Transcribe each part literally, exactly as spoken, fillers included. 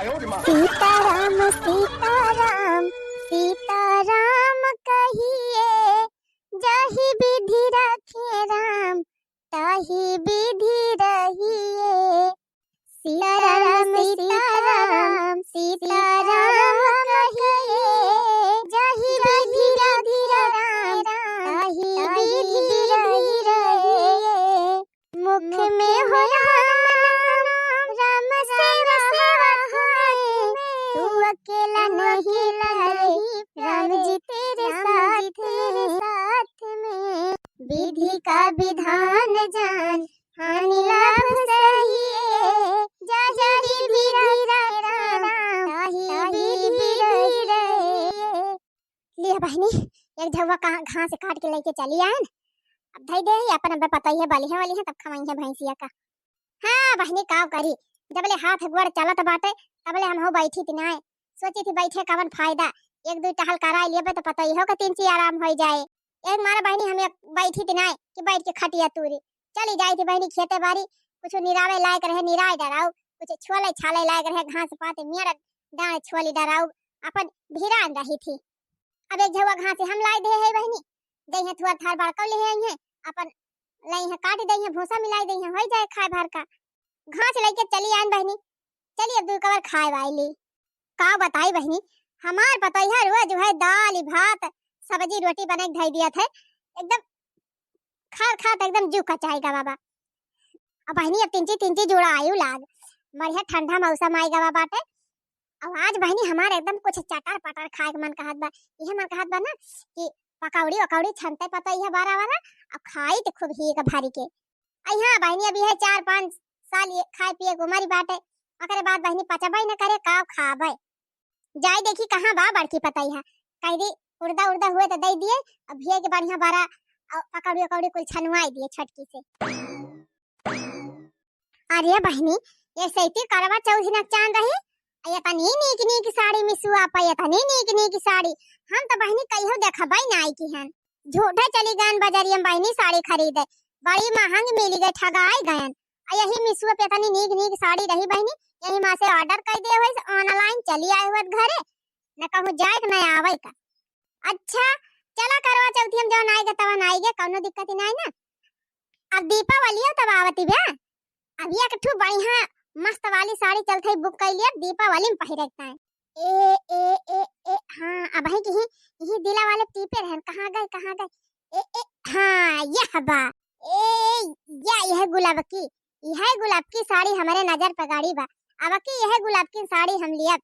सीताराम सीताराम सीताराम कहिए, जाहि विधि रखे राम ताहि विधि रहिए। सीताराम सीताराम सीताराम कहिए, जाहि विधि रखे राम ताहि विधि रहिए। मुख में हो राम नाम, राम सेवा होत में, तू अकेला नहीं, राम जी तेरे साथ में। विधि का विधान जान, हानि लाभ सहिए, जाहि विधि रखे राम ताहि विधि रहिए। लिया बहिनी, एक झउवा का घास काट के लइके चली आएन। अब धई दे ही अपन, अब पतोहिया बलिहे वाली है, तब खवइहे भैंसिया का। हाँ बहिनी, काव करी, जबले हाथ गोड़ चलत बाटे, तबले हमहू बैठी थी नाय। सोची थी बैठे कवन फायदा, एक दुइ टहल कराई लेबे तो पतोहियो के तीन ची आराम होइ जाए। एक मारे बहिनी हम एक बैठी थी नाय कि बैठ के खटिया तूरी। चली जाई थी बहिनी खेते बारी, कुछ निरावे लायक रहे निराय डराऊ, कुछ छोले छाले लायक रहे घास पात मेड़ डाँड़ छोली डराऊ, अपन भिरान रही थी। अब एक झउवा घास हम लाई दे है बहिनी, जइहे थुअर थार बड़कौ ले आई है, अपन लइहे काट दइहे, भूसा मिलाई दइहे, होइ जाए खाए भर का। घास लइके चली आएन बहिनी, चली अब दुइ कवर खाए वाई ली। का बताई बहिनी, हमार पतोहिया रोज उहै दाल भात सब्जी रोटी बनाइ के धई दियत है, एकदम खात खात एकदम जीव कचाई गा बाबा। अब बहिनी अब तिनची तिनची जोड़ा आयु लाग, बढ़िया ठंडा मौसम आई गवा बाटे। अब आज बहिनी हमार एकदम कुछ चटर पटर खाए के मन कहत बा। इहे मन कहत बा ना कि पकौड़ी वकौड़ी छनते पतोहिया बारा वाला, अब खाई त खूब हीक भरी के। अइ हाँ बहिनी, अब इहे चार पाँच साल ये खाए पिए के उमर बाटे, ओकरे बाद बहिनी पचबे न करे, का खाबे। जाई देखी कहाँ बा बड़की पतोहिया, कहि दी उर्दा उर्दा हुए त दइ दिए, अब भिए के बढ़िया बारा, अउ पकौड़ी वकौड़ी कुल छनुआई दिए छटकी से। अरे बहिनी, ये सैती करवा चौथ न चान रही, अ एतनी नीक नीक साड़ी मिसुआ पा, एतनी नीक नीक साड़ी, हम त बहिनी कहियो देखबे नाई किहन। झूठे चली गयन बजरिया में बहिनी साड़ी खरीदे, बड़ी महंग मिली गए, ठगाई गयन। अ यही मिसुआ पे एतनी नीक नीक साड़ी रही बहिनी, यही माँ से order कइ दे हुए, online चली आए हुए घरे, न कहूँ जाए के न आवे का। अच्छा, चला करवा चौथी हम जवन आएगा तवन आएगा, कौनो दिक्कत ही नाई ना। अब दीपावलियो तब आवती बा, अब एक ठू बढ़िया मस्त वाली साड़ी चलत है, book कइ लिया, दीपावली में पहिरे के ताई। ए, ए, ए, ए, हाँ, अब है कि ही, यही दिला वाले टीपे रहन, कहाँ गए, कहाँ गए? ए, ए, हाँ, यह बा। ए, या, यह गुलाब की, यह गुलाब की साड़ी हमरे नजर पे गड़ी बा। अब की यह गुलाब की साड़ी हम लियब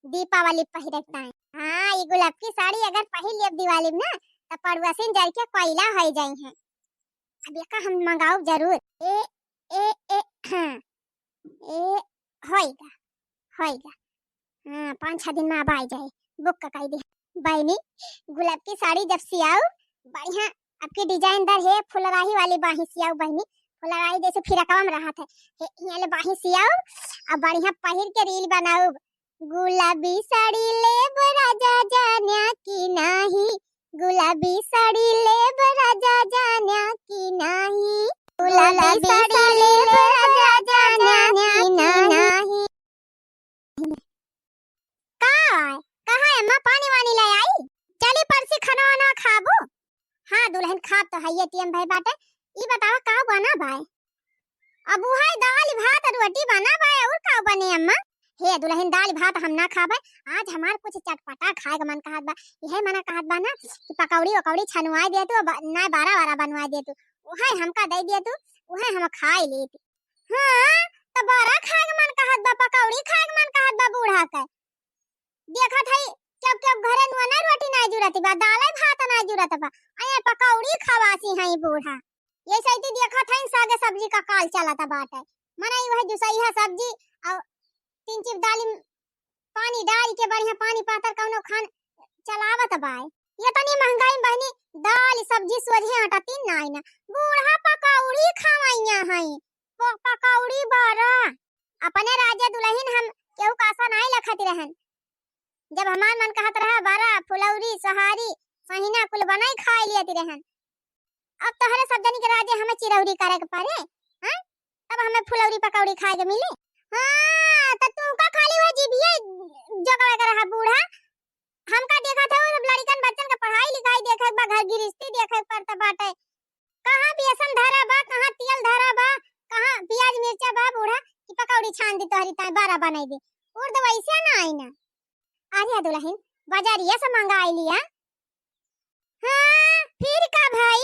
दीपावली पहिरे के ताई। हाँ, ई गुलाब की साड़ी अगर पहिर लियब दिवाली में ना, त पड़ुआसिन जर के कोयला होइ जाई हैं। अब एका हम मंगाउब जरूर। ए, ए, ए, हाँ। ए, होइगा, होइगा। हाँ, पाँच छह दिन में अब आइ जाए। Book का कइ दे। बहिनी, गुलाब की साड़ी जब सियाउ, बढ़िया आपकी design दर है, फुलराही वाली बाही सियाउ बहिनी, फुलराही जैसे फिरकवा में रहत है। हे, हियाँ ले बाही सियाउ, अब बढ़िया पहिर के reel बनाउब। गुलाबी साड़ी लेब राजा जान्या कि नाही, गुलाबी साड़ी लेब राजा जान्या कि नाही, गुलाबी साड़ी लेब राजा जान्या कि नाही। का आय? कहाँ अम्मा पानी वानी ले आई? चली परसी खाना वाना खाबू? हाँ दुलहिन, खाब तो हइये टियम भई बाटे। ई बतावा का बना बाय? अब उहै दाल भात रोटी बना बाय, अउर का बने अम्मा? हे दुलहिन, दाल भात हम ना खाबे, आज हमार कुछ चटपटा खाए के मन कहत बा। इहै मन कहत बा ना कि पकौड़ी वकौड़ी छनुआइ दे तू, ब-, ना बरा वरा बनवाइ दे तू, उहै हमका दइ दे तू, उहै हम खाइ लेती। हाँ, त बरा खाए के मन कहत बा, पकौड़ी खाए के मन कहत बा बूढ़ा के। देखत हई, केहू, केहू घरे नुआ ना रोटी नाई जुरत बा, दाले भात नाई जुरत बा, अये पकौड़ी खवासी हई बूढ़ा। ये सैती देखत हई, सागे सब्जी का काल चलत बाटे, मनई वह जुसैहा सब्जी अउ तीन चिप दाली में पानी डाल के बढ़िया पानी पातर कौनो खान चलावत बाय। ये तनी महंगाई में बहिनी दाल सब्जी सोझे अटती नाई ना, बूढ़ा पकौड़ी खवैया हई, प-, पकौड़ी बरा। अपने राजा दुलहिन हम केहू का आसा नाई लखत रहन। जब हमार मन कहत रहा, बरा, फुलौरी, सोहारी, सहिना कुल बनाई खाए लियत रहन। अब तोहरे सब जनी के राजे हमें चिरौरी करे के परे, हैं? तब हमें फुलौरी पकौड़ी खाए के मिले? हाँ, त तू का खाली वह जिभिया बनाई दे। उर्द वैसे ना आई ना। अरे दुलहिन, बजारिया से मंगाई लिया। हाँ, फिर का भाई,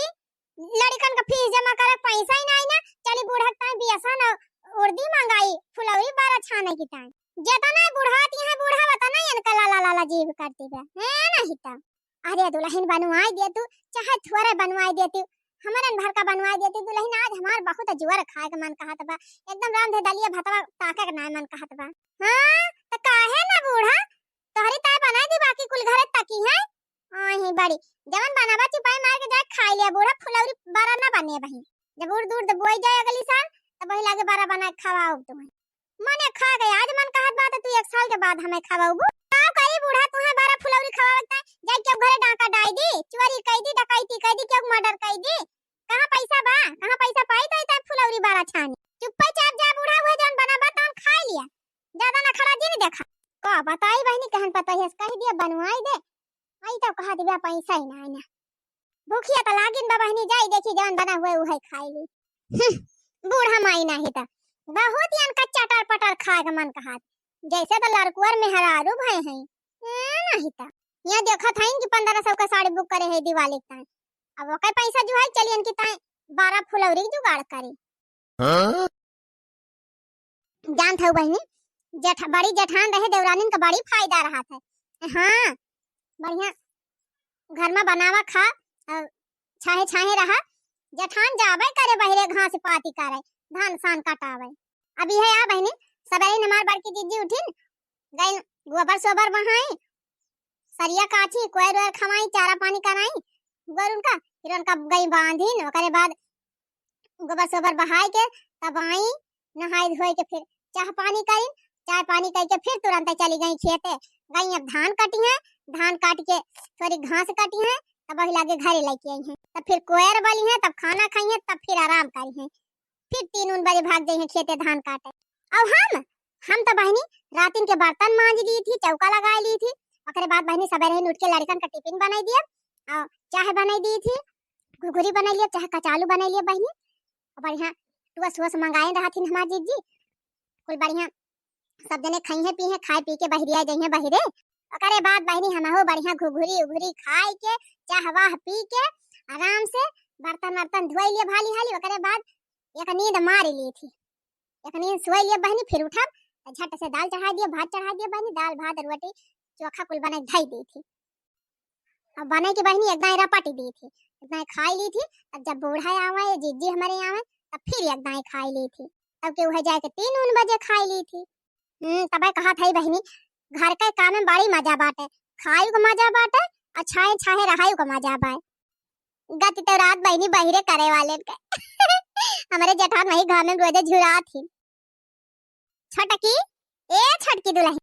लड़िकन का फीस जमा करे पैसा ही नाई ना, चली बूढ़ा के ताई बियसन उर्दी मंगाई, फुलौरी बारा छाने की ताई। जेतना बुढ़ाती है बूढ़ा, वतना इनका लाला लाला जीव करती बा, है नहीं त? अरे दुलहिन बनवाई दे तू, चाहे थोड़े बनवाई दे तू, हमरन भर का बनवाई दे तू दुलहिन, आज हमार बहुत जोर खाए के मन कहत बा, एकदम रांधे दलिया भतवा ताके के नाय मन कहत बा। हाँ, त काहे ना बूढ़ा, तोहरी ताई बनाई दी, बाकी कुल घरे तकी है। ओही बड़ी, जवन बनावा चिपाई मार के जाए खाई लिया बूढ़ा, फुलौरी बारा ना बने बही। जब उर्द उर्द बोई जाए अगली साल, तब वही लागे बारा बना के खवाओ तुम्हें। मने खा गए, आज मन कहत बा त तू एक साल के बाद हमें खवाओबू। का करी बूढ़ा, तुम्हें बारा फुलौरी खवावे के ताई, जाए केहू घरे डाका डाई दी, चोरी कई दी, डकैती कई दी, केहू मर्डर कई दी। कहाँ पैसा बा, कहाँ पैसा पाई तो इतना फुलौरी बारा छानी। चुप्पे चाप जा बूढ़ा, हुए जवन बनावा तवन खाई लिया, ज्यादा नखरा जिन देखा। का बताई बहिनी, कहन पता है, कह दिया बनवाई दे, आई तो कहा दिया पैसा ही ना, ना। भूखिया त लागिन बा बहिनी, जाई देखी जवन बना हुए उहे खाई ली। हम्म, बूढ़ा माई नाही त बहुत इनका चटर पटर खाए के मन कहत, जैसे त लड़कुअर मेहरारू भए हैं। ए, नाही त यहाँ देखत हईन कि पन्द्रह सौ का साड़ी बुक करे है दिवाली के ताई, अब ओकर पैसा जुहाई चलियन कि ताई बारा फुलौरी के जुगाड़ करी। हाँ? जानत हऊ बहिनी, जेठ-, बड़ी जेठान रहे, देवरानिन का बड़ी फायदा रहत है। हाँ, बढ़िया घर में बनावा खा, अ, छाहे छाहे रहा। जेठान जाबे करे बहिरे घास पाती करे, धान सान कटावे। अब इहे आ बहिनी, सबेरे हमार बड़की जीजी उठिन, गइन गोबर सोबर बहाई, सरिया काछी, कोयर ओयर खवाई, चारा पानी कराई गोरुन का, फिर उनका गई बांधिन, ओकरे बाद गोबर सोबर बहाई के तब आई, नहाई धोई के फिर चाह पानी करिन, चाय पानी कई के फिर तुरंत चली गई खेते। गई अब धान कटी हैं, धान काट के थोड़ी घास कटी हैं, तब वही लागे घरे लेके आई हैं। तब फिर कोयर बली हैं, तब खाना खाई हैं, तब फिर आराम करी हैं। फिर तीन उन बजे भाग जाई हैं खेते धान काटे। और हम, हम तो बहिनी रातिन के बर्तन मांज ली थी, चौका लगा ली थी। ओकरे बाद बहिनी सबेरे ही उठ के लड़कन का टिफिन बनाई दिया और चाय बनाई दी थी, घुघुरी बनाई लिया, चाहे कचालू बनाई लिया बहिनी। और बढ़िया टुअस वुअस मंगाए रहथिन हमार जीजी, कुल बढ़िया सब जने खइहें पीहें, खाए पी के बहिरिया जइहें बहिरे। ओकरे बाद बहिनी हमहू बढ़िया घुघुरी उघुरी खाए के, चाह वाह पी के आराम से बर्तन वर्तन धोई लिए भाली हाली। ओकरे बाद एक नींद मार ली थी, एक नींद सोई लिए बहिनी, फिर उठब त झट से दाल चढ़ा दिए, भात चढ़ा दिए बहिनी, दाल भात रोटी चोखा कुल बना के धई दी थी। अब बने के बहिनी एक दाई रपट दी थी, एक दाई खाई ली थी। अब जब बूढ़ा आवे, जीजी हमारे आवे, तब फिर एक दाई खाई ली थी। तब के उहे जाके तीन उन बजे खाई ली थी। हम्म, तबे कहा था बहिनी, घर के काम में बड़ी मजा बाटे, खायु का मजा बाटे और छाए छाए रहायु का मजा बाटे। गति तो रात बहिनी बहिरे करे वाले के। हमारे जेठान वही घाम में रोजे झुरात ही। छोटकी, ए छोटकी दुलहिन,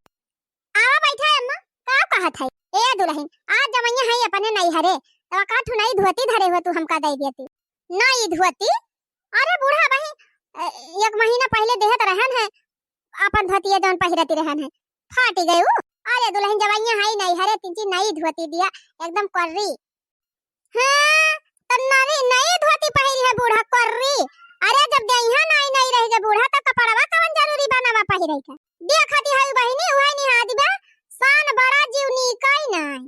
आवा बैठा अम्मा, का कहत है? ए दुलहिन, आज जमैया है अपने नैहरे, तब का ठुनई धोती धरे हो तू हमका दे देती। नई धोती? अरे बूढ़ा बहिन, ए, एक महीना पहले देहत रहन है, अपन धोतिया जौन पहिरती रहन है, फाटी गई उ। अरे दुलहिन जवैया है नैहरे, तिनची नई धोती दिया, एकदम कर्री। हाँ, त नवी, नई धोती पहिरी है बूढ़ा कर्री। अरे, जब देहिया नई, नई रह गए बूढ़ा, त कपड़वा कवन जरूरी बा नवा पहिरे के? देखती है बहिनी, उहे निहा दिबे, सान बड़ा जीव निकाई नाई।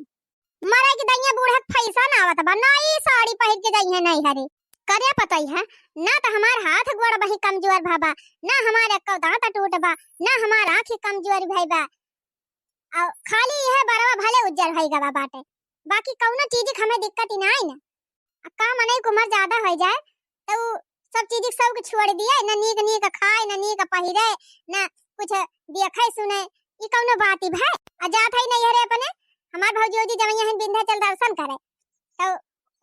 मरे के दैया बूढ़ा के फैसा ना आवत बा, नई साड़ी पहिर के जइहे नैहरे। करे पतई है, ना त हमार हाथ गोड़ बही कमजोर भा बा, ना हमार एको दांत टूट बा, ना हमार आँखी कमजोर भई बा। और खाली यह बरवा भले उज्जर होई गवा बाटे, बाकी कौनो चीज के हमें दिक्कत ही ना आई ना। आ का मनई के उम्र ज्यादा हो जाए तो उ सब चीज के शौक छोड़ दिए, ना नीक नीक खाए, ना नीक पहिरे, ना कुछ देखे सुने, ई कौनो बात ही भाई। आ जात है नैहरे अपने, हमार भौजी उजी जवैया हन विंध्याचल दर्शन करे, तो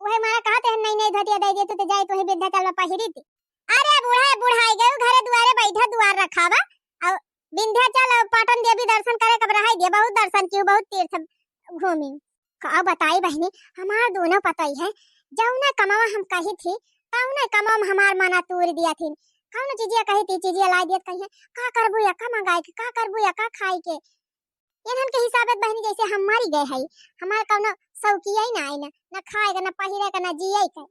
वही मारा कहत है नई नई धोतिया दे दे तू तो जाए तू ही विंध्याचल में पहिरी थी। अरे बूढ़ा, बुढ़ाई गए घरे दुआरे बैठा दुआर रखावा, और विंध्याचल और पाटन देवी दर्शन करे कब रहाई दे, बहुत दर्शन की, बहुत तीर्थ घूमी। का बताई बहिनी, हमार दोनों पतई है, जौने कमवा हम कही थी, तौने कमवा में हमार मना तूर दिया थी। कौनो चीजिया कही थी, चीजिया लाई दियत कही है, का करबू या का मंगाई के, का करबू या का खाई के। इन्हन के हिसाबत बहिनी जैसे हम मरी गए हई, हमार कौनो शौकिया ही ना आई ना, ना खाए का, ना पहिरे का, ना जिए का।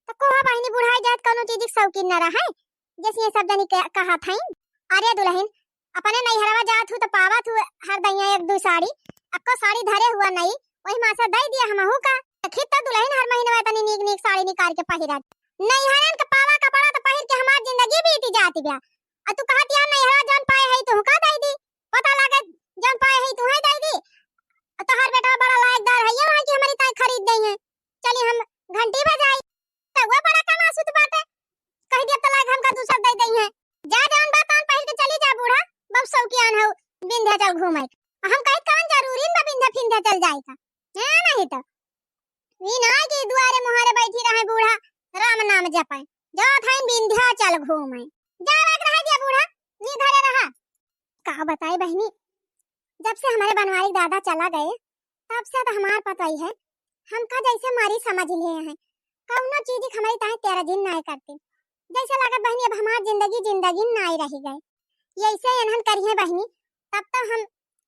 तो कोहा बहिनी बुढ़ाई जात कौनो चीज के शौकीन ना रहे, जैसे ये सब जनी के, कहत हईन। अरे दुलहिन, अपने नैहरवा जात हू त पावत हू हर दइया एक दू साड़ी, अक्को साड़ी धरे हुआ नहीं, वही माँ से दइ दिया हमहू का। देखी त दुलहिन हर महीनवा तनी नीक नीक साड़ी निकाल के पहिरत। नैहरन के पावा कपड़ा त पहिर के हमार जिंदगी बीत जात बा। आ तू कहत या नैहरवा जौन पाए है तुहका दइ दी, पता लागे जौन पाए है तुहे दइ दी। आ तोहार बेटवा बड़ा लायकदार है, ये वहाँ की हमरी ताई खरीद दइ है। चली हम घंटी बजाई। त वो बड़ा कमा सुत बाटे, कह दिया तलाक हमका दूसर दे दई है। जा जौन बा तौन पहिर के चली जा बूढ़ा, बहुत शौकियान हो विंध्याचल घूमे के। हम कहे कौन जरूरी बा विंध्या फिंध्या चल जाए का, है नहीं तो। ई ना कि दुआरे मुहारे बैठी रहे बूढ़ा, राम नाम जपे, जात है विंध्याचल घूमे। जा लाग रहे दिया बूढ़ा, नी घरे रहा। का बताई बहिनी, जब से हमारे बनवारी दादा चला गए, तब से तो हमार पतोई है, हमका जैसे मरी समझ लिए हैं। कौनो चीज के हमारी ताई तेरा दिन नाय करती। जैसे लागत बहिनी अब हमार जिंदगी जिंदगी नाय रही गए। यैसे एनहन करिए बहिनी, तब तो हम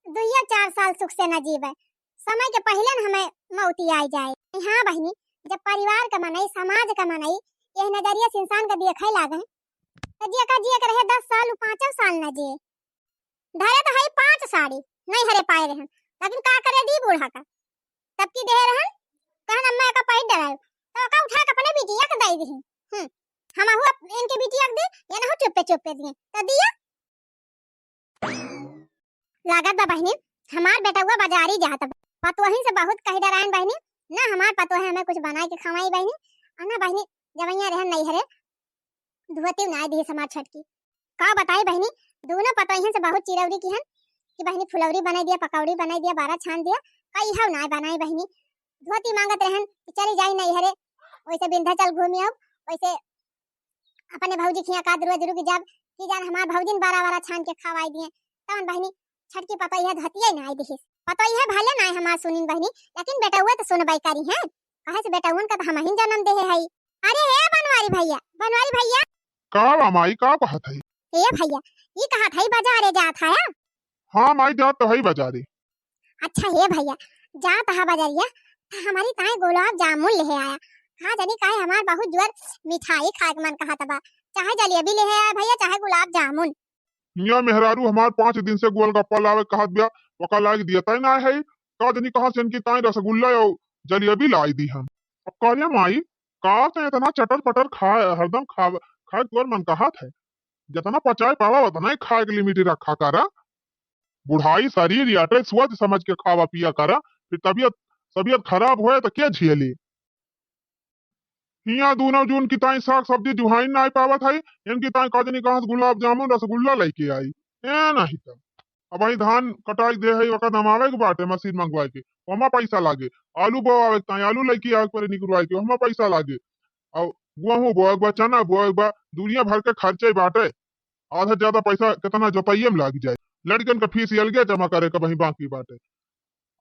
दुइया चार साल सुख से न जीवे। समय के पहले न हमें मौती आय जाए। हाँ बहिनी, जब परिवार का मनई, समाज का मनई, यह नजरिया से इंसान का देखे लागे, तो जिया का जिया के रहे दस साल, उ पाँचों साल न जिए। धरे तो हई पाँच साड़ी, नैहरे पाए रहन, लेकिन का करे दी बूढ़ा का। तब की देहे रहन, कहन अम्मा एका पहिर डरायो, तो ओका उठा के अपने बिटिया के दे दिही। हम्म, हमहू अप-, इनके बिटिया के दी, ये नहु चुप्पे चुप्पे दिए, तो दिया। लागत बा बहिनी, हमार बेटउआ बाजारी जात बा। पतोहिन से बहुत कह डराइन बहिनी, ना हमार पतोहे हमें कुछ बनाए के खवाई बहिनी, और ना बहिनी जवैया रहन नैहरे, धोती नाय दिहिस हमार छोटकी। का बताई बहिनी, दोनों पतोहियन से बहुत चिरौरी किहन कि बहिनी फुलौरी बनाई दिया, पकौड़ी बनाई दिया, बारा छान दिया, कई हव नाय बनाई बहिनी। धोती मांगत रहन कि चली जाई नैहरे, वैसे विंध्याचल घूमी आऊ, वैसे अपने भौजी खिया का दुरुआ जुरु की जाब कि जान हमार भौजिन बारा बारा छान के खवाई दिए। तवन बहिनी छोटकी पतोहिया धोतिये नाय दिहिस। पतोहिया भले नाय हमार सुनिन बहिनी, लेकिन बेटउआ तो सुनबई करी हैं, कहे से बेटउन का तो हमहिन जन्म देहे हई। अरे हे बनवारी भैया, बनवारी भैया। का बा माई, का कहत हई? ए भैया, ई कहत हई बाजारे जात हया? हाँ माई, जात तो हई बाजारे। अच्छा हे भैया, जात हा बाजारिया, त हमरी ताई गुलाब जामुन लेहे आया। का जानी काहे हमार बहुत जोर मिठाई खाए के मन कहत बा, चाहे जलेबी लेहे आया भैया, चाहे गुलाब जामुन। हियाँ मेहरारू हमार पाँच दिन से गोलगप्पा लावे कहत बिया, ओका लाइके दिया तय ना है। का जानी कहाँ से इनकी ताई रसगुल्ला और जलेबी लाई दी हम। अब कहलिया माई, का से इतना चटर पटर खाए, हरदम खावे, खाए के तोर मन कहत है। जितना पचाए पावा उतना ही खाए के लिमिट रखा करा। बुढ़ाई शरीर याटे सोच समझ के खावा पिया करा, फिर तबियत, तबियत खराब होए तो के झेली? हियाँ दूनो जून की ताई साग सब्जी जुहाइन नाय पावत हई, इनकी ताई का जानी कहाँ से गुलाब जामुन रसगुल्ला लइके आई। ए नहीं तो। अबहीं धान कटाई दे हई, ओका दमावे के बाटे मशीन मंगवाए के, ओमा पैसा लागे। आलू बोआवे के ताई आलू लइके आवे के परे निकुरवाए के, ओमा पैसा लागे। और गेहूं बोए के बा, चना बोए के बा, दुनिया भर के खर्चे बाटे। आधा ज्यादा पैसा कितना जोताइये में लाग जाए। लड़कन का फीस अलगे जमा करे के वहीं बाकी बाटे।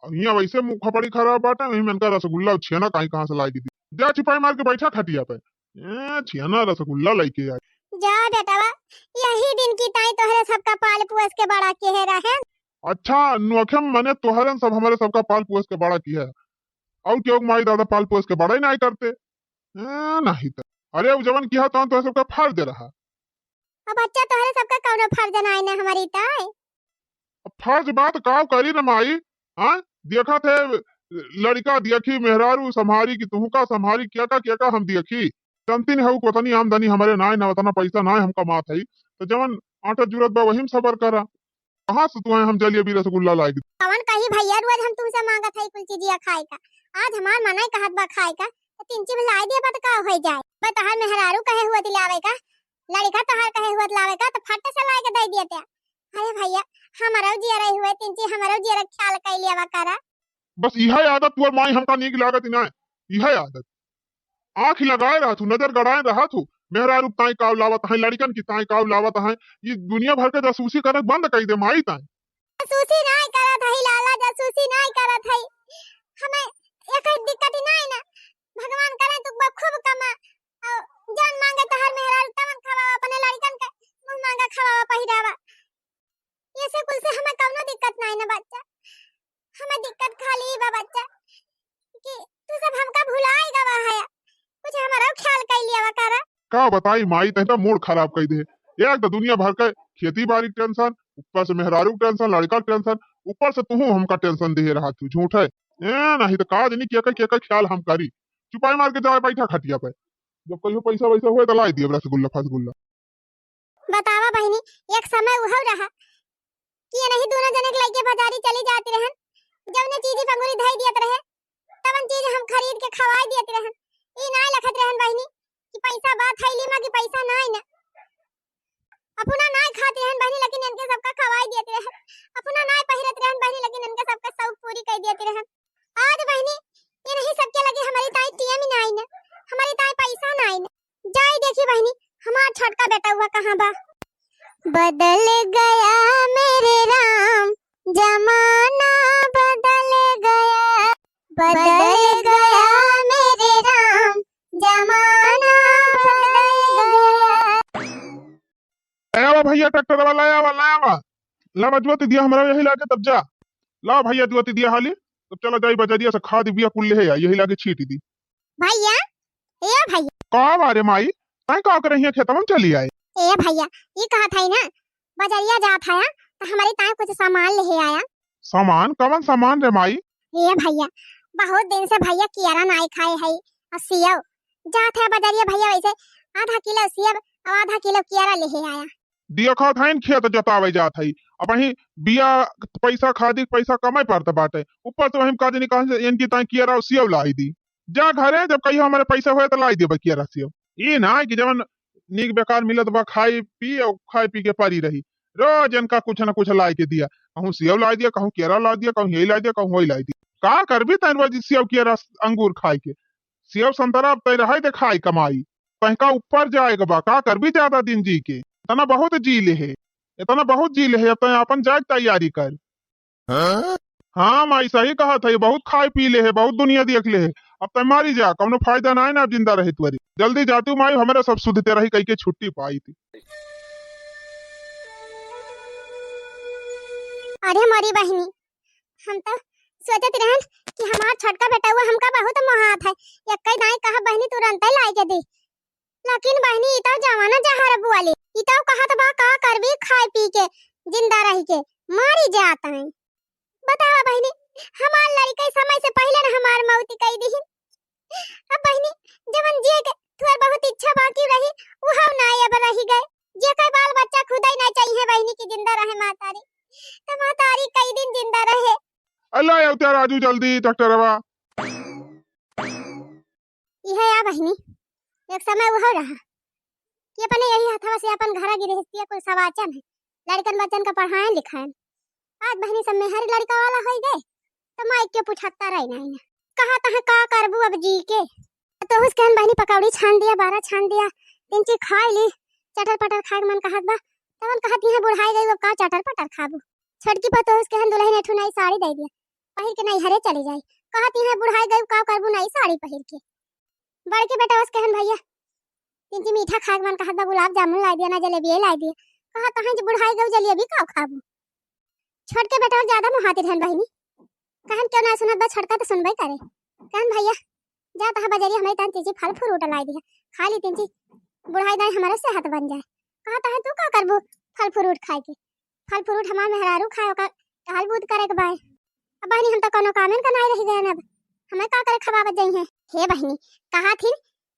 अब हियाँ वैसे मुँह खपड़ी खराब बाटे, वहीं में इनका रसगुल्ला और छेना काहीं कहाँ से लाई दी। जा छिपाई मार के बैठा खटिया पे। ए, छेना रसगुल्ला लइके आई। जा बेटवा, यही दिन की ताई तोहरे सबका पाल पोस के बड़ा किहे रहे। अच्छा, नोखे मने तोहरन सब हमारे सबका पाल पोस के बड़ा किहे। और क्यों माई दादा पाल पोस के बड़ा ही नाय करते। ए, नहीं तो। अरे, वो जवन किहा तवन तोहरे सबका फर्ज रहा। अब बच्चा तोहरे सबका कौनो फर्ज नाय ना हमारी ताई। अब फर्ज बात का करी रे माई, हाँ? देखत है लड़का देखी, मेहरारू संभारी कि तुहू का संभारी, क्या का, क्या का हम देखी। जनती नहीं हऊ, कोतनी आमदनी हमारे नाय ना, उतना पैसा नाय हम कमात हई। तो जवन आटा जुरत बा वही में सबर करा। कहाँ से तुहे हम जलेबी रसगुल्ला लाई दी? कवन कही भैया, रोज हम तुमसे मांगत हई कुल चीजिया खाए का। आज हमार मनई कहत बा खाए का, तो तीन चीज लाई दे बा तो का हो जाए। बा तोहार मेहरारू कहे हुआ दिलावे का, लड़का तोहार कहे हुआ दिलावे का, तो फट से लाई के दे दिए ते। अरे भैया, हमरो जियरा हुए, तिनची हमरो जियरा ख्याल कइ लेवा करा। बस इहे आदत तोर माई हमका नीक लागत ही ना, इहे आदत। आँख लगाए रहत हूँ, नजर गड़ाए रहत हूँ, मेहरारू ताई काव लावत हैं, लड़कन की ताई काव लावत हैं, ये दुनिया भर के जासूसी करक बंद कइ दे माई ताई। जासूसी नाय करत हई लाला, जासूसी नाय करत हई। हमें एक दिक्कत ही नाय ना, भगवान करे तू खूब कमा, और जौन मांगे तोहार मेहरारू तवन खवावा, अपने लड़कन के मुंह मांगा खवावा पहिरावा। ये से कुल से हमें कौनो दिक्कत नाय ना बच्चा, हमें दिक्कत खाली ई बा बच्चा कि तू सब हमका भुलाए गवा है, कुछ हमारा ख्याल कइ लिया करा। का बताई माई, तै तो मूड खराब कइ दे। एक तो दुनिया भर के खेती बारी के टेंशन, ऊपर से मेहरारू के टेंशन, लड़का के टेंशन, ऊपर से तुहू हमका टेंशन दे रहा तू, झूठ है। ए, नहीं तो का जनी के, के, के ख्याल हम करी। चुपाई मार के जाए बैठा खटिया पे। जब कहियो पैसा वैसा होए तो लाई दिया रसगुल्ला फसगुल्ला। बतावा बहिनी, एक समय उहव रहा कि ये नहीं दोनों जने के लइके बाजारी चली जाती रहन, जवने चीज पे अंगुरी धई दियत रहे, तवन चीज हम खरीद के खवाई दियत रहन। ई नाय लखत रहन बहिनी कि पैसा बा थैली में कि पैसा नाय ना। अपना नाय खात रहन बहिनी, लेकिन इनके सबका खवाई दियत रहन। अपना नाय पहिरत रहन बहिनी, लेकिन इनके सबका शौक पूरी कर दियत रहन। आज बहिनी, ये नहीं सबके लगे हमारी ताई टीएम नाय ना, हमारी ताई पैसा नाय ना। जाई देखी बहिनी, हमार छोटका बेटा हुआ कहाँ बा? बदल गया मेरे राम, जमाना बदल गया, बदल गया मेरे राम, जमाना बदल गया। ले आवा भैया, ट्रैक्टर वाला, ले आवा, ले आवा। ला बा, जोत दिया हमरा यही लागे, तब जा। ला भैया, जोत दिया हाली, तब चला जाई बजरिया से खाद बिया कुल ले आ, यही लागे छीट दी। भैया, ए भैया। का बारे माई, ताई का करही है खेतवा में चली आए? ए भैया, ई कहत है ना, बजरिया जात है, तो हमारी ताई कुछ सामान ले आया। सामान? कवन सामान रे माई? ए भैया, बहुत दिन से भैया कियारा नाई खाए है, और सेव। जात है बजरिया भैया, वैसे आधा किलो सेव और आधा किलो कियारा ले आया। देखत हइन खेत जोतावे जात है, अब वहीं बिया पैसा खादी पैसा कमाए पड़त बाटे, ऊपर से वहीं का जनी कहाँ से इनकी ताई कियारा और सेव लाई दी। जा घरे, जब कहियो हमारे पैसा होए तो लाई देबे कियारा सेव। ई ना कि जवन नीक बेकार मिलत बा खाई पी और खाई पी के परी रही, रोज इनका कुछ ना कुछ लाई के दिया, कहूँ सेव लाई दिया, कहूँ केरा लाई दिया, कहूँ यही लाई दिया, कहूँ वही लाई दिया। का करबी तैं रोज सेव केरा अंगूर खाई के? सेव संतरा अब तैं रहे दे खाई कमाई, तैं का ऊपर जाए के बा, का करबी ज्यादा दिन जी के? इतना बहुत जी ले है, इतना बहुत जी ले है, अब तैं अपन जाए के तैयारी कर। हाँ माई, सही कहत है, बहुत खाए पी ले है, बहुत दुनिया देख ले है। अब तैं मारी जा, कौनो फायदा नाय ना अब जिंदा रहे तुअरी। जल्दी जातू माई, हमरा सब सुधते रही कह के छुट्टी पाई थी। अरे मोरी बहिनी, हम तो सोचत रहन कि हमार छोटका बेटउआ हमका बहुत मोहात है। एक्कई दाई कहा बहिनी तुरंते लाई के दी, लेकिन बहिनी ई तो जमाना जहर बुआली, ई तो कहत बा का करबी खाए पी के, जिंदा रह के मारी जात है। बतावा बहिनी, हमार लड़िका समय से पहिले न हमार मौती कई दिहिन। अब बहिनी, जवन जिए के थोड़ बहुत इच्छा बाकी रही, उहव ना अब रही गए। जेकर बाल बच्चा खुदई ना चाहिए बहिनी की जिंदा रहे महतारी, तो महतारी कई दिन जिंदा रहे। अल्लाह अवतार राजू जल्दी ट्रैक्टरवा। इहे या बहिनी, एक समय उहो रहा कि अपने यही हथवा से अपन घरा गिरहस्तिया कुल सवाचन है, लड़कन बच्चन का पढ़ाएन लिखाएन। आज बहिनी सब मेहर लड़का वाला होई गए, तो माई के पुछत्ता रही नहीं ना। कहा तह का करबू अब जी के? तोहुस कहन बहिनी पकौड़ी छान दिया, बारा छान दिया, तिनची खाई ली, चटर पटर खाए के मन कहत बा। तवन कहत यहाँ बुढ़ाई गई, अब का चटर पटर खाबू? छोटकी पतोहुस कहन दुल्हन एठू नई साड़ी दे दिया, पहिर के नैहरे चली जाई। कहत यहाँ बुढ़ाई गई, का करबू नई साड़ी पहिर के? बड़के बेटवस कहन भैया, तिनची मीठा खाए के मन कहत बा, गुलाब जामुन लाई दिया ना, जलेबिये लाई दिया। कहत हैं जे बुढ़ाई गई जलेबी का खाबू? छोटके बेटवा ज्यादा मुहाती रहन बहिनी, कहन क्यों ना सुनत बा, छोटका तो सुनबे करे। कहन भैया, जा तहा बजरिया हमारी तन तिनची फल फ्रूट लाई दिया, खा ली तिनची, बुढ़ाई दाई हमारे सेहत बन जाए। कहत हैं तू का करबू फल फ्रूट खाए के? फल फ्रूट हमार मेहरारू खाए, ओकर टहल बूद करे के बाय। अब बहिनी हम तो कोनो कामेन का नाई रह गए अब, हमें का करे खवावत जाई हैं? हे बहिनी, कहा थिन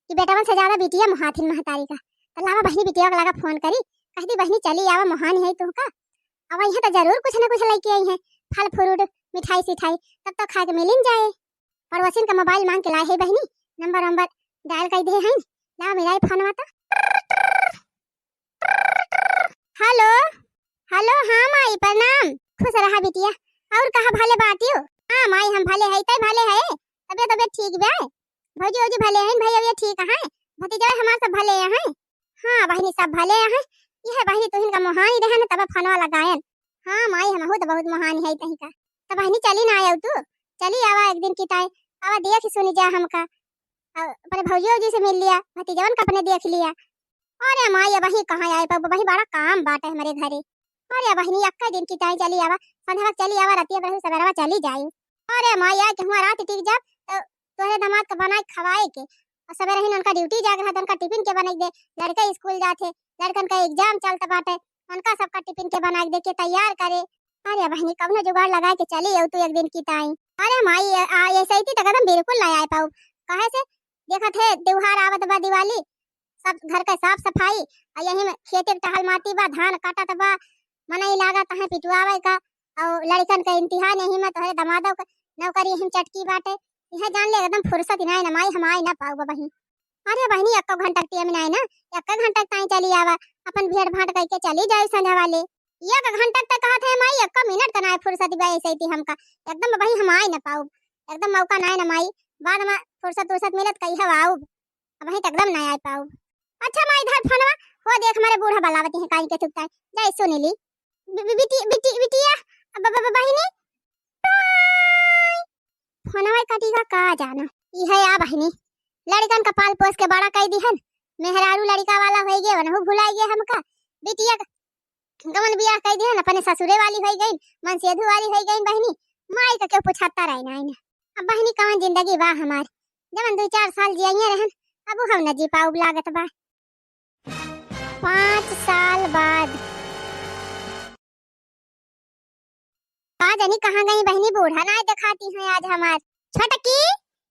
कि बेटवन से ज्यादा बिटिया मुहाथिन महतारी का। तो लावा बहिनी बिटिया के लगा फोन करी, कह दी बहिनी चली आवा मुहानी है तुहका। अब यहाँ तो जरूर कुछ न कुछ लेके आई हैं, फल फ्रूट, मिठाई सिठाई, तब तो खाए के मिलिन जाए। पड़ोसिन का मोबाइल मांग के लाए है बहिनी, नंबर वंबर डायल कर दे हैं। लावा मिलाई फोनवा तो। हेलो, हेलो, हाँ माई प्रणाम। खुश रहा बिटिया, और कहा भले बाटियो? हाँ माई हम भले है, तै भले है, तबियत तबियत ठीक बा? भौजी भौजी भले हैं, भैया भैया ठीक हैं, भतीजा हमार सब भले हैं। हाँ बहिनी सब भले हैं, यह बहिनी तुहिन का मोहानी रहन तब फोनवा लगायन। हाँ माई हमहू तो बहुत मोहानी है तही का। तो बहिनी चली ना आयो तू, चली आवा एक दिन की ताई, आवा देख सुनी जा हमका, और अपने भौजी भौजी से मिल लिया, भतीजवन का अपने देख लिया। अरे माई, अबही कहाँ आए पाबू, अबही बड़ा काम बाटे हमरे घरे। अरे बहिनी, अक्का दिन की ताई चली आवा, संध्या चली आवा, रतिया बरहू सबेरवा चली जाई। अरे माई, आए के हुआ रात टिक जाब, तो तोहरे दामाद का बनाए खवाए के, और सबेरे ही उनका ड्यूटी जाग रहा, तो उनका टिफिन के बनाई दे, लड़का स्कूल जात है, लड़कन का exam चलत बाटे, उनका सबका टिफिन के बनाइ के देके तैयार करे। अरे बहिनी, कउनो जुगाड़ लगाइ के चली अउ तू एक दिन की ताई। अरे माई, आ, ऐसे ही तो कदम बिल्कुल ना आइ पाउब। काहे से देखत है, त्योहार आवत बा दिवाली, सब घर के साफ सफाई, अउ यही में खेते के टहल माती बा, धान काटत बा, मनई लागत है पिटवावे का, अउ लड़कन के इम्तिहान यही में, तोहरे दमादो के नौकरी यही में चटकी बाटे। यह जान ले एकदम फुर्सत ही नाई ना माई, हम आइ ना पाउब बहिन। अरे बहिनी, एक्को घंटा के time नाई ना, एक्को घंटा के ताई चली आवा, अपन भेंट भांट कइके चली जाई संझा वाले। एक घंटा तक कहत है माई, एक्को मिनट का नाई फुर्सत बा ऐसे ही हमका, एकदम बहिन हम आइ ना पाउब, एकदम मौका नाई ना माई, बाद में फुर्सत उर्सत मिलत कहिया आउब। अबहीं त एकदम ना आइ पाउब। अच्छा माई, धर फोनवा, हो देख, हमरे बूढ़ा बलावत हैं, काई के थुकता है, जाई सुनि ली। बि-, बि-, बिटी-, बिटी-, बिटिया, ब-, ब-, ब-, बहिनी, टोंय। फोनवा कटी का, का जाना। ई है या बहिनी, लड़िकन का पाल पोस के बड़ा कइ दिहन, मेहरारू लड़िका वाला होइ गए, वनहु भुलाइ गए हमका। बिटिया गवन बियाह कइ दिहन, अपने ससुरे वाली होइ गइन, मनसेधु वाली होइ गइन बहिनी। माई का केउ पुछाता रहे नाई ना। अब बहिनी कवन जिंदगी बा हमार, जवन दुइ चार साल जियइया रहन, अब हम न जी पाउब लागत बा। पाँच साल बाद। का जानी कहाँ गई बहिनी, बूढ़ा नाई देखाती हैं आज हमार। छोटकी,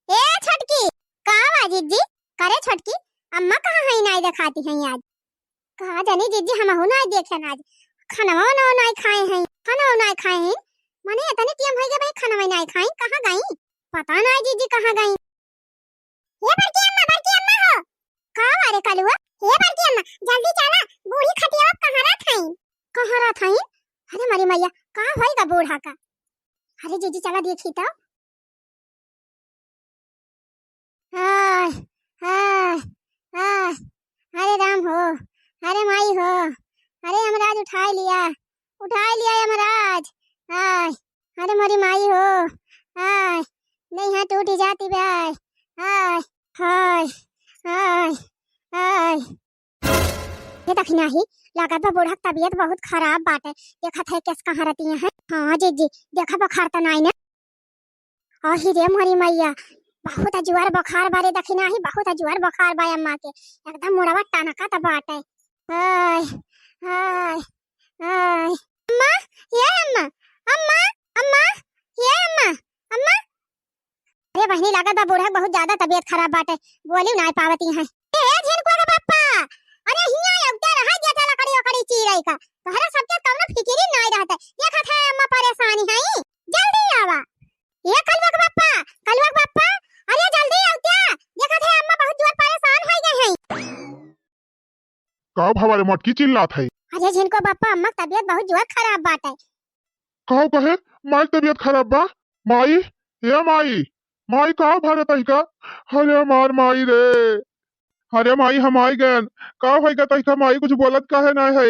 ए छोटकी, का बा जिज्जी? करे छोटकी, अम्मा कहाँ है, नाई देखाती हैं आज? का जानी जिज्जी, हमहू नाई देखेन आज। खनवा वनवा नाई खाए हैं, खनवा नाई खाए हैं। मने इतने टियम होइ गए भाई, खनवा नाई खाए, कहाँ गई? पता नाई जिज्जी कहाँ गई। हे बड़की अम्मा, बड़की अम्मा हो। का बा रे कलुआ? हे बड़की अम्मा, जल्दी चला, बूढ़ी खटिया कहाँ रह थाई? कहाँ रह थाई? अरे मरी मैया, का होइगा बूढ़ा का? अरे जिज्जी चला देखी तो। आह, आह, आह, अरे राम हो, अरे माई हो, अरे यमराज उठाइ लिया, उठाइ लिया यमराज। आह, अरे मोरी माई हो, आह, नहीं है टूटी जाती बे, आह, हाय, आह, आह। ये देखी नाही, लागत बा बूढ़ा के तबियत बहुत खराब बाटे। देखत है केस कहाँ रहती हैं। हाँ जिज्जी, देखा बुखार तो नाई ना। अही रे मोरी मैया, बहुत जोर बुखार बा रे, देखी नाही, बहुत जोर बुखार बा अम्मा के, एकदम मुड़वा टनकत बाटे। हाय, हाय, हाय। अम्मा, ये अम्मा, अम्मा, अम्मा, ये अम्मा, अम्मा। अरे बहिनी, लागत बा बूढ़ा के बहुत ज्यादा तबियत खराब बाटे, बोली नाई पावती हैं। ए, ए झिनकुआ के पप्पा, अरे हियाँ अउते रहा दिया था लकड़ी ओकड़ी चीरई का, तोहरा सबके कउनो फिकिरी नाई रहत है। देखत है अम्मा परेशानी है, जल्दी आवा। ए कलुआ के पप्पा, कलुआ के पप्पा, अरे जल्दी अउते, देखत है अम्मा बहुत जोर परेशान होइ गए हैं। का भवा रे मटकी चिल्लात है? अरे झिनकुआ पप्पा, अम्मा के तबियत बहुत जोर खराब बाटे। का कहे? माई के तबियत खराब बा? माई, ए माई, माई का भरे तहिका? अरे हमार माई रे, अरे माई हम आइ गएन। का होइगा तहिका माई, कुछ बोलत काहे ना है?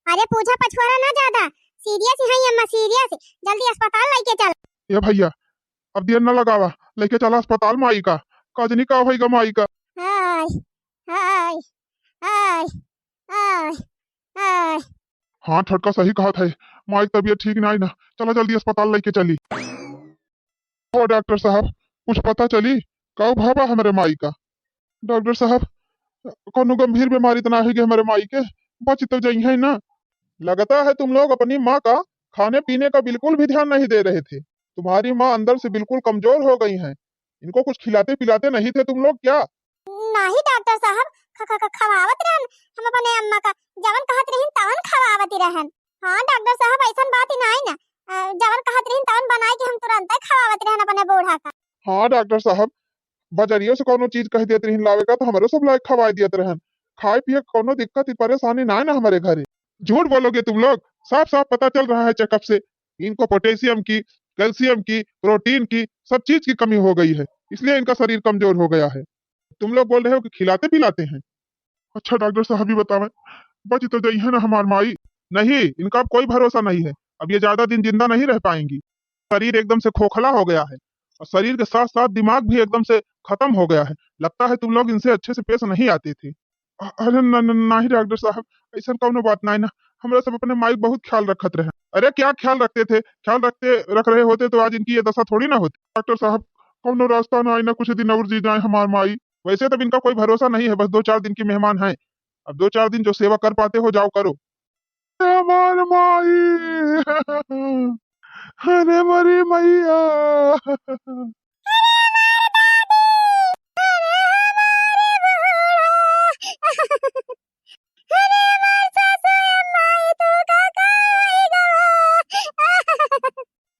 अरे पूछा पछुआरा ना ज्यादा, serious है अम्मा, serious, जल्दी अस्पताल लइके चल। ए भइया, अब देर न लगावा, लइके चला अस्पताल माई का, का जानी का होइगा माई का। हाय, हाय, हाय, हाय, हाय। हाँ, छोटका सही कहत है, माई के तबियत ठीक नाई ना, चला जल्दी अस्पताल लइके चली। ओ डॉक्टर साहब, कुछ पता चली का भवा हमरे माई का? डॉक्टर साहब, कउनो गंभीर बीमारी तो ना होइगी हमरे माई के, बच तो जइहैं ना? लगता है तुम लोग अपनी माँ का खाने पीने का बिल्कुल भी ध्यान नहीं दे रहे थे। तुम्हारी माँ अंदर से बिल्कुल कमजोर हो गई हैं। इनको कुछ खिलाते पिलाते नहीं थे तुम लोग क्या? नाही डॉक्टर साहब, ख-, ख-, ख-, खवावत रहन हम अपने अम्मा का, जवन कहत रहिन तवन खवावत रहन। हाँ डॉक्टर साहब, अइसन बात ही नाही ना, अ, जवन कहत रहिन तवन बनाइ के हम तुरंतै खवावत रहन अपने बूढ़ा का। हाँ डॉक्टर साहब, बजरियो से कउनो चीज कहि देत रहिन लावे का तो हमरो सब लाइ खवाइ दियत रहन। खाए पिए के कउनो दिक्कत ही परेशानी नाही ना हमरे घरे। झूठ बोलोगे तुम लोग, साफ साफ पता चल रहा है checkup से। इनको potassium की, calcium की, protein की, सब चीज की कमी हो गई है, इसलिए इनका शरीर कमजोर हो गया है। तुम लोग बोल रहे हो कि खिलाते पिलाते हैं। अच्छा डॉक्टर साहब ही बतावें, बच तो जइहैं ना हमार माई। नहीं, इनका अब कोई भरोसा नहीं है, अब ये ज्यादा दिन जिंदा नहीं रह पाएंगी। शरीर एकदम से खोखला हो गया है और शरीर के साथ साथ दिमाग भी एकदम से खत्म हो गया है। लगता है तुम लोग इनसे अच्छे से पेश नहीं आते थे। अ-, अरे न, न, नाही डॉक्टर साहब, अइसन कउनो बात नाही ना। हमरा सब अपने माई के बहुत ख्याल रखत रहे। अरे क्या ख्याल रखते थे? ख्याल रखते, रख रहे होते तो आज इनकी ये दशा थोड़ी ना होती। डॉक्टर साहब, कउनो रास्ता ना आई ना, कुछ दिन और जी जाए हमार माई। वैसे तब इनका कोई भरोसा नहीं है, बस दो चार दिन की मेहमान हैं। अब दो चार दिन जो सेवा कर पाते हो, जाओ करो। हमार माई, अरे मरी मैया।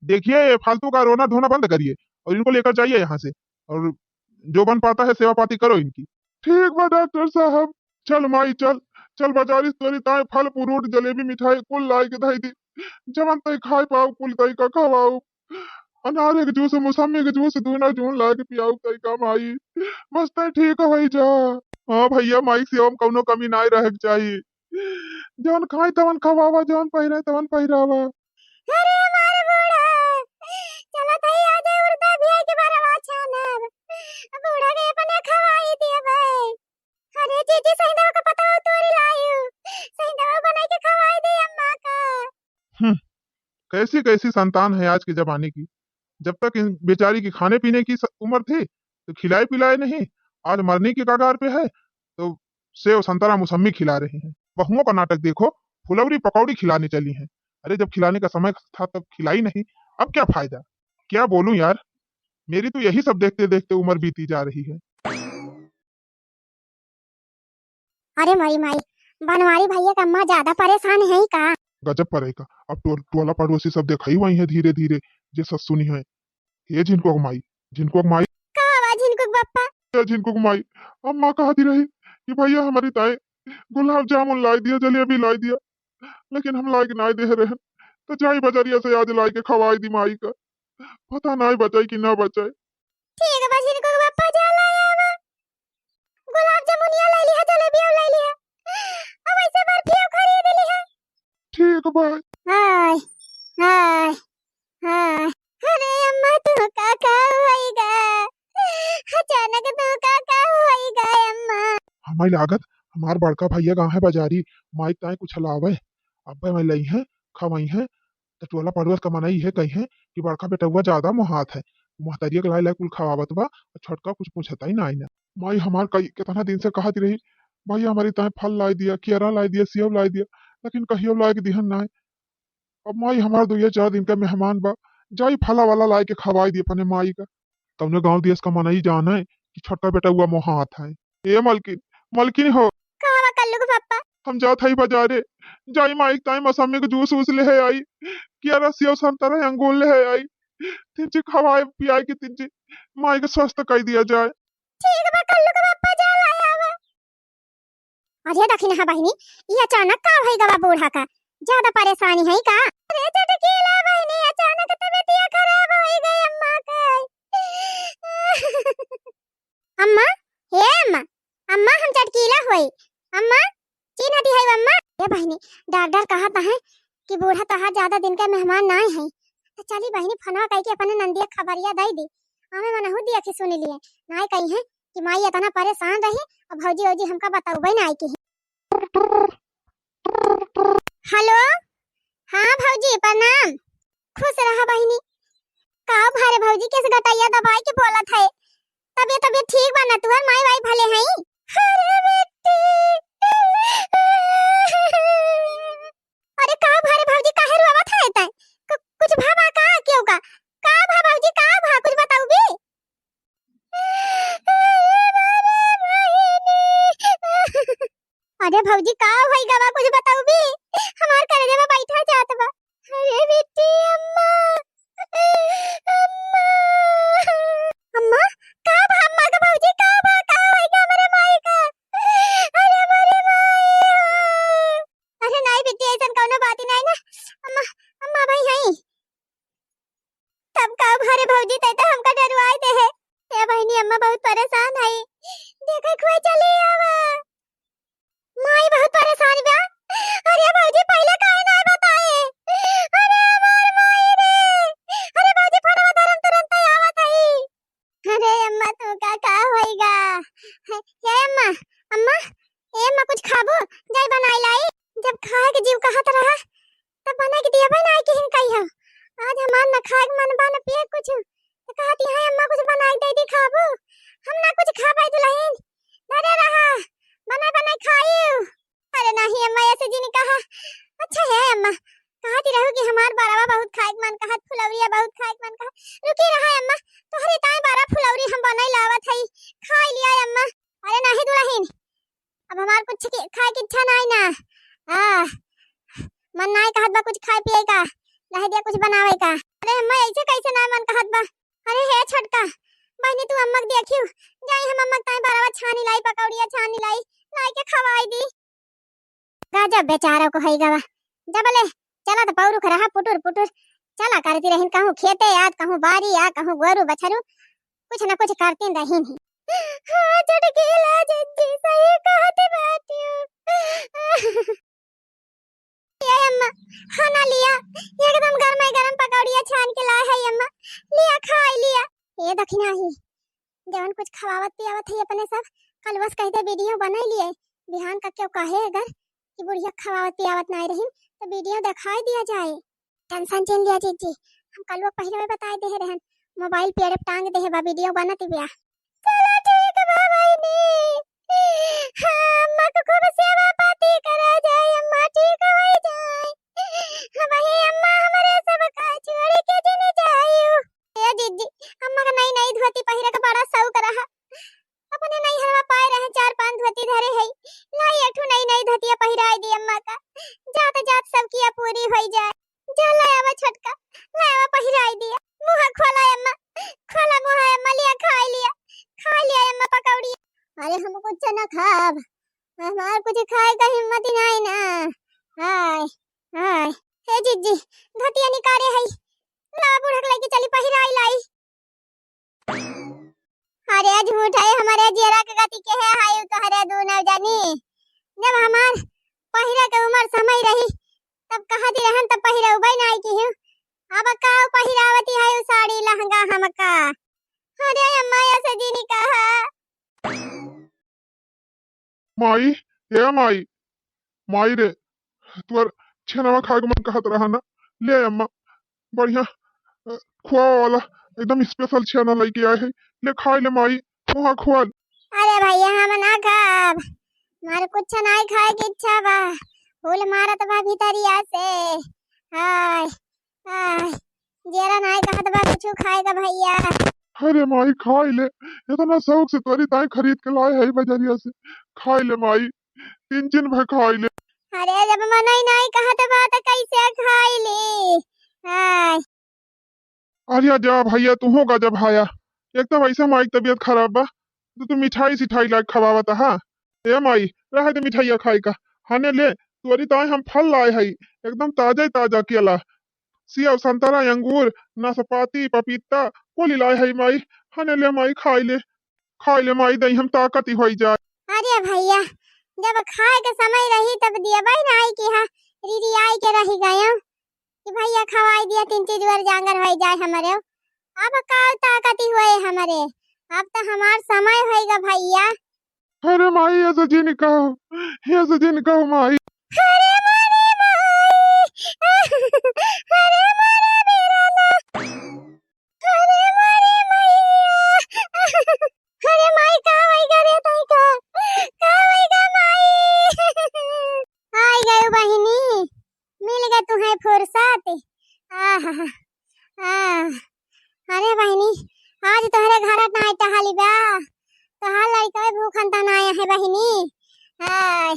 देखिए, ये फालतू का रोना धोना बंद करिए और इनको लेकर जाइए यहाँ से, और जो बन पाता है सेवा पाती करो इनकी। ठीक बा डॉक्टर साहब, चल माई चल, चल बाजारी से तोरी ताई फल फ्रूट जलेबी मिठाई कुल लाए के धई दी, जवन तई खाए पाऊ कुल तई का खवाऊ। अनार के जूस, मौसम्मी के जूस, दूना जून लाए के पियाऊ तई का माई, बस तई ठीक होई जा। हाँ भैया, माई सेवा में कौनो कमी नाय रहे के चाही। जवन खाए तवन खवावा, जवन पहिरे तवन पहिरावा। अरे हमार बूढ़ा, चलत हई आज उड़दा भियाई के बरवा छानब। बूढ़ा के अपने खवाई देबै। अरे जीजी, सहिंदवा का पतवा तोरी लायू। सहिंदवा बनाई के खवाई दे अम्मा का। हम्म, कैसी कैसी संतान है आज के जमाने की। जब तक इन बेचारी की खाने पीने की स-, उम्र थी तो खिलाए पिलाए नहीं, आज मरने की कगार पे है तो सेव संतरा मौसम्मी खिला रही हैं। बहुओं का नाटक देखो, फुलौरी पकौड़ी खिलाने चली हैं। अरे जब खिलाने का समय था तब खिलाई नहीं, अब क्या फायदा? क्या बोलूं यार, मेरी तो यही सब देखते देखते उम्र बीती जा रही है। अरे मरी माई, बनवारी भैया का अम्मा ज्यादा परेशान है का? गजब परे का, अब टोल-, टोला पड़ोसी सब देखई वही है धीरे धीरे, जे सस सुनी है। हे झिनकुआ के माई, झिनकुआ के माई। का बा झिनकुआ के बप्पा? हे झिनकुआ के माई, अम्मा कहती रही कि भैया हमारी ताई गुलाब जामुन लाई दिया, जलेबी लाई दिया, लेकिन हम लाई के नाई देह रहन, तो जाई बजरिया से आज लाई के खवाई दी माई का। पता नाई बचाई कि ना बचाई। ठीक बा झिनकुआ के बप्पा, जा लाई आवा। गुलाब जामुनिया लाई लिहा, जलेबिया लाई लिहा, अब ऐसे बर्फिया खरीद लिहा। ठीक बा। हाय, हाय, हाय। अरे अम्मा, तू का का होइगा? अचानक तू का का होइगा अम्मा? हमारी लागत हमार बड़का भैया गा है बाजारी, माई ताई कुछ लावे, अब्बे मैं लई है, खवाई है, तो टोला पड़ोस का मनई है कही है कि बड़का बेटउआ ज्यादा मोहात है, महतरिया के लाई लाई कुल खवावत बा, और छोटका कुछ पूछता ही ना। माई हमार कई केतना दिन से कहत रही, भैया हमारी ताई फल लाई दिया, केरा लाई दिया, सेव लाई दिया, लेकिन कहियो लाई के दिहन नाय। अब माई हमार दुइया चार दिन का मेहमान बा, जाई फला वाला लाई के खवाई दी अपने माई का। कौनो गांव देश का मनई जाने कि छोटका बेटउआ मोहात है। ए मलकिन, मलकिन हो। का बा कल्लू के पप्पा? हम जात हई बाजारे, जाई माई ताई मौसम्मी के जूस वूस ले है आई, केरा सेव संतरा अंगूर ले है आई, तिनची खवाए पियाए के तिनची माई के स्वस्थ कर दिया जाए। ठीक बा कल्लू के पप्पा, जा लाई आवा। अरे दखिनहा बहिनी, ई अचानक का होई गवा बूढ़ा का? ज्यादा परेशानी है का? अरे चटकीला बहिनी, अचानक तबीयतिया खराब होई गई अम्मा के। अम्मा, हे अम्मा, अम्मा हम चटकीला होई। अम्मा, चिन्ह दी है अम्मा। ए बहिनी, डॉक्टर कहत है कि बूढ़ा तोहार ज्यादा दिन के मेहमान नाय है। तो चली बहिनी, फोनवा कई के अपने नंदिया खबरिया दई दी। हमें मनहू दिया के सुन लिए। नाय कही है कि माई इतना परेशान रही, अब भौजी औजी हमका बतउबे ना आई की। हेलो, हाँ भौजी प्रणाम। खुश रहा बहिनी। का भारे भौजी, किस गटैया दबाई के बोलत है? तबियत, तबियत ठीक बा ना? तुहर माई वाई भले हैं? अरे बेटी, अरे का भारे भौजी, काहे रोवत है तै? कु-, कुछ भा बा का? क्यों का? का भा भौजी, का भा? कुछ बताउबी? अरे भौजी, का होई गवा? कुछ बताउबी? हमार करेजा में बैठा जात बा। अरे बेटी, अम्मा, अम्मा, अम्मा, का भा अम्मा का भौजी, का भा, का होई गा हमरे माई का? अरे हमारे माई। अरे नाई बेटी, ऐसन कौनो बात ही नाई ना। अम्मा, अम्मा भाई हई। तब का भा रे भौजी, तै तो हमका डरवाई दे है। ए बहिनी, अम्मा बहुत परेशान हई। देखे खुए चली आवा। माई बहुत परेशान बा। अरे भौजी, पहिले काहे नाई बताए? अरे हमार माई रे। अरे भौजी, फोनवा धरम तुरंत आवत हई। अरे अम्मा, तू का, का होइगा? हे अम्मा, अम्मा, ए अम्मा, कुछ खाबू? जाई बनाई लाई। जब खाए के जीव कहत रहा, तब बनाई के दिया बनाई के हिन कही हो। आज हमार न खाए के मन बा, न पिए कुछ। तो कहती है, "अम्मा, कुछ बनाई दे दी, खाबू?" हम ना कुछ खा पाई दुल्हन। धरे रहा, बनाई बनाई खाई। अरे नाही अम्मा, ऐसे जिन कहा। अच्छा है अम्मा, कहती रहू कि हमार बरवा बहुत खाए के मन कहत, फुलौरिया बहुत खाए के मन कहत। रुकी रहा अम्मा, तोहरे ताई बरा फुलौरी हम बनाई लावत हई, खाई लिया अम्मा। अरे नाही दुलहिन, अब हमार कुछ के, खाए के इच्छा नाही ना। आ, मन नाही कहत बा कुछ खाए पिए का, रह दिया कुछ बनावे का। अरे अम्मा, ऐसे कैसे नाही मन कहत बा? अरे हे छोटका, बहिनी तू अम्मा के देखियो, जाई हम अम्मा के ताई बरवा छानी लाई, पकौड़िया छानी लाई, लाई के खवाई दी। गजब बेचारा को हई गवा। जबले चला त पौरुख रहा पुटुर पुटुर। चला करती रहिन कहूँ खेते याद, कहूँ बारी या कहूँ गोरू बछरू, कुछ न कुछ करती रहिन ही। हाँ, चटकीला जिज्जी सही कहत बाटियो। ये अम्मा, खाना लिया, एकदम गरमाई गरम पकौड़िया छान के लाए है अम्मा, लिया खाई लिया। ये दखिना ही, जवन कुछ खवावत पियावत है अपने सब, कलवस कह दे वीडियो बनाई लिए। बिहान का क्यों कहे अगर कि बुढ़िया खवावत पियावत नाई रही, तो वीडियो दिखाई दिया जाए। टेंशन जिन लिया जिज्जी, हम कलवा पहले में बताई दे रहन, मोबाइल पेड़ पे टांग दे बा, वीडियो बनत बिया। चला ठीक बा बहिनी, हाँ, अम्मा को खूब सेवा पाती करा जाए, अम्मा ठीक हो जाए। हाँ, वही अम्मा हमरे सब का छोड़ के जिन जाइयो। ए जिज्जी, अम्मा का नई नई धोती पहिरे का बड़ा शौक रहा। अपने नैहरवा पाए रहे चार पांच धोती धरे है, लाई एक ठो नई नई धोतिया पहिराई दी अम्मा का। जात जात सबकी पूरी होई जाए। जा ले आवा छोटका, ले आवा पहिराई दिया। मुँह खोला अम्मा, खोला मुँह अम्मा, लिया खाई लिया, खाई लिया अम्मा पकौड़ी। अरे हम कुछ ना खाब, हमार कुछ खाए का हिम्मत ही नहीं ना। हाय, हाय। हे जिज्जी, धोतिया निकारे है, ला बूढ़ा के लेके चली पहिराई लाई। अरे झूठ है, हमारे जियरा के गति के है, हाय तोहरे दूनो जनी। जब हमार पहिरे के उम्र समय रही, तब कहती रहन, तब पहिरउबे नाई की हूँ। अब का पहिरावती है उ साड़ी लहंगा हमका? अरे अम्मा, ऐसे जिन कहा। माई, ए माई, माई रे, तोर छेनवा खाए के मन कहत रहा ना, ले अम्मा, बढ़िया, अ, खोआ वाला एकदम special छेना लेके आए है, ले खाए ले माई, मुँह खोल। अरे भैया, हम ना खाब, हमारे कुछ नहीं खाए के इच्छा बा, फूल मारत बा भीतरिया से। हाय, आह, जेरा नाई कहत बा कुछु खाए का भैया। अरे माई, खाई ले, इतना शौक से तोरी ताई खरीद के लाए है बजरिया से, खाई ले माई, तीन दिन भर खाई ले। अरे जब मनई नाई कहत बा त कैसे खाई ले? आय। अरे जा भैया, तू हो गजब हाया, एकदम ऐसा माई तबीयत खराब बा, तो तू मिठाई सिठाई लाग खवावत हा। ए माई, रहे दे मिठाइया खाए का। हने ले, तोरी ताई हम फल लाए हई, एकदम ताजा ताजा केला, सेब, संतरा, अंगूर, नाशपाती, पपीता, कोली लाए हई माई। हने ले माई, खाई ले, खाई ले माई, दही हम ताकत ही होई जाए। अरे भैया, जब खाए के समय रही तब दियबे नाई कि हाँ, रिरियाई के रही गयो। कि भैया खवाई दिया, तीन चीज वर जांगर होई जाए हमरे। अब का ताकती हुए हमरे, अब तो हमार समय होएगा भैया। अरे माई, ऐसे जिन कहो, ऐसे जिन कहो माई। अरे मारे माई, अरे मारे बेरा ना, अरे मारे मैया, अरे माई, का होइगा रे तोहका? का होइगा माई? आई गयो बहिनी, मिल गए तुम्हें फुर्सत। आहा, आह। अरे बहिनी, आज तोहरे घर नाई टहली बा, तोहार लड़का भूखन त नाई है बहिनी। आय।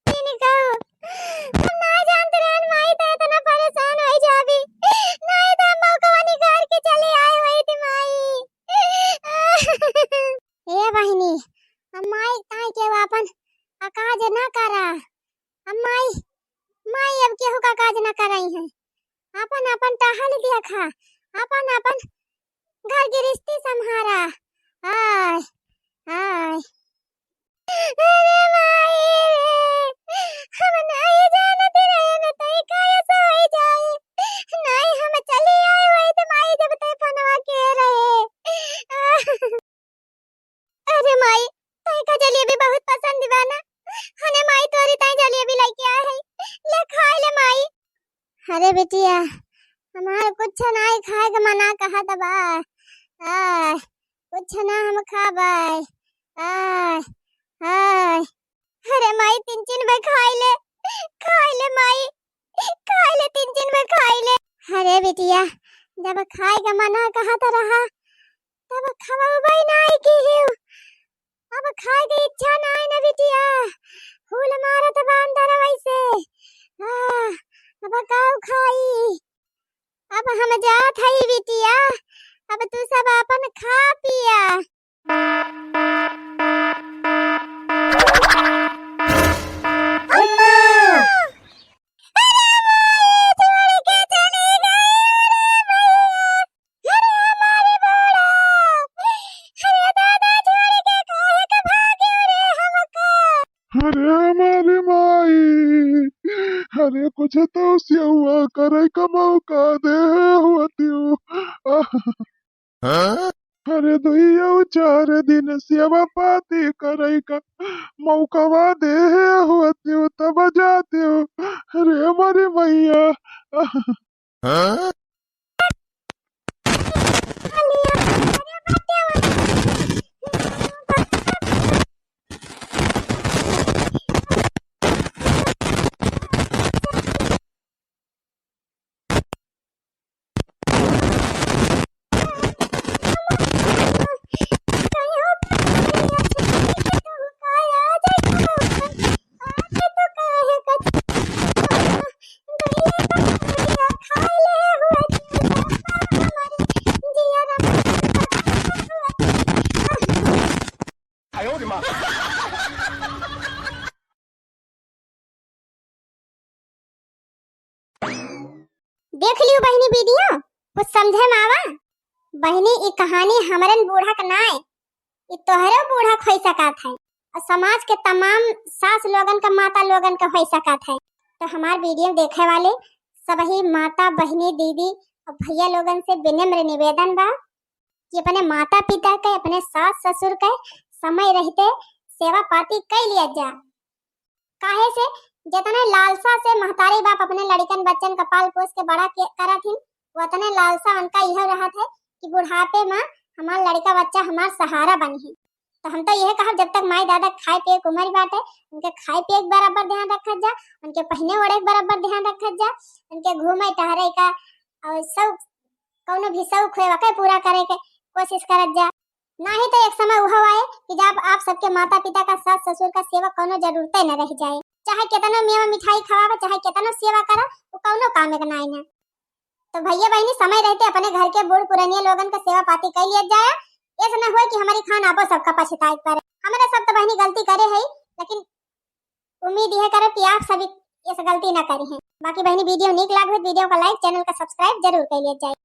इनका हम ना जानते रहन माई, तो इतना परेशान हो जाबी। नहीं तो हम मौका निकाल के चली आए हुई थी माई। ए बहिनी, हम माई ताई के अपन अकाज ना करा। हम माई, माई अब केहू का काज ना करई है। अपन अपन टहल देखा, अपन अपन घर गृहस्थी संभारा। आय, आय। अरे माई रे, हम नाई जानत रहे न तई काहे से होई जाए। नाई हम चली आए होई त माई जब तई फोनवा के रहे। अरे माई, तई का जलेबी बहुत पसंद बा ना। हने माई तोरी ताई जलेबी लेके आए है। ले खाए ले माई। अरे बिटिया, हमार कुछ नाई खाए के मना कहत बा। आ, कुछ ना हम खाबै। आय, आय। अरे माई, तीन चीन में खाई ले, खाई ले माई, खाई ले, तीन चीन में खाई ले। अरे बिटिया, जब खाए का मना कहत रहा, तब खवउबे नाई किहिउ। अब खाए के इच्छा नाई न बिटिया, हुल मारत बा अंदर वैसे। आह, अब काऊ खाई? अब हम जात हई बिटिया, अब तू सब आपन खा पिया। अम्मा! अरे माई, छोड़ के चली गई, अरे भैया, अरे हमारी बूढ़ा, अरे दादा, छोड़ के काहे के भागी रे हमका? अरे हमारी माई, अरे कुछ तो सेवा करे का मौका दे होतियो। हाँ? अरे दुइयो चार दिन सेवा पाती करे का मौकावा दे होतियो तब जातियो। अरे हमारी मैया। हाँ? देख लियो बहिनी वीडियो, कुछ समझे में आवा? बहिनी, ई कहानी हमरन बूढ़ा क नाय, ई तोहरो बूढ़ा क होई सकत है, और समाज के तमाम सास लोगन क, माता लोगन क होई सकत है। तो हमार वीडियो देखे वाले सबही माता, बहिनी, दीदी और भैया लोगन से विनम्र निवेदन बा कि अपने माता पिता के, अपने सास ससुर के समय रहते सेवा पाती कई लिया जा। काहे से जेतने लालसा से महतारी बाप अपने लड़िकन बच्चन का पाल पोस के बड़ा के, करत हिन, वतने लालसा उनका यह रहत है कि बुढ़ापे में हमार लड़िका बच्चा हमार सहारा बनी है। तो हम तो यह कहब, जब तक माई दादा खाए पिए के उम्र बाटे, उनके खाए पिए के बराबर ध्यान रखत जा, उनके पहने ओढ़े के बराबर ध्यान रखत जा, उनके घूमे टहरे का और सब कौनो भी शौक होए, वके पूरा करे के कोशिश करत जा। नाही तो एक समय उहो आए कि जब आप सबके माता पिता का, सास ससुर का सेवा कौनो जरूरते न रह जाए। चाहे केतनो मेवा मिठाई खवावे, चाहे केतनो सेवा करा, वो कौनो काम के नाई ना। तो भैया बहिनी, समय रहते अपने घर के बूढ़ पुरनिया लोगन का सेवा पाती कर लिया जाए। ऐसा न होए कि हमारी खान आपो सबका पछताए के पड़े। हमारे सब तो बहिनी गलती करे है, लेकिन उम्मीद यह करे कि आप सभी ऐसा गलती ना करी हैं। बाकी बहिनी, वीडियो नीक लाग हो, वीडियो का like, चैनल का subscribe जरूर कर लिया जाए।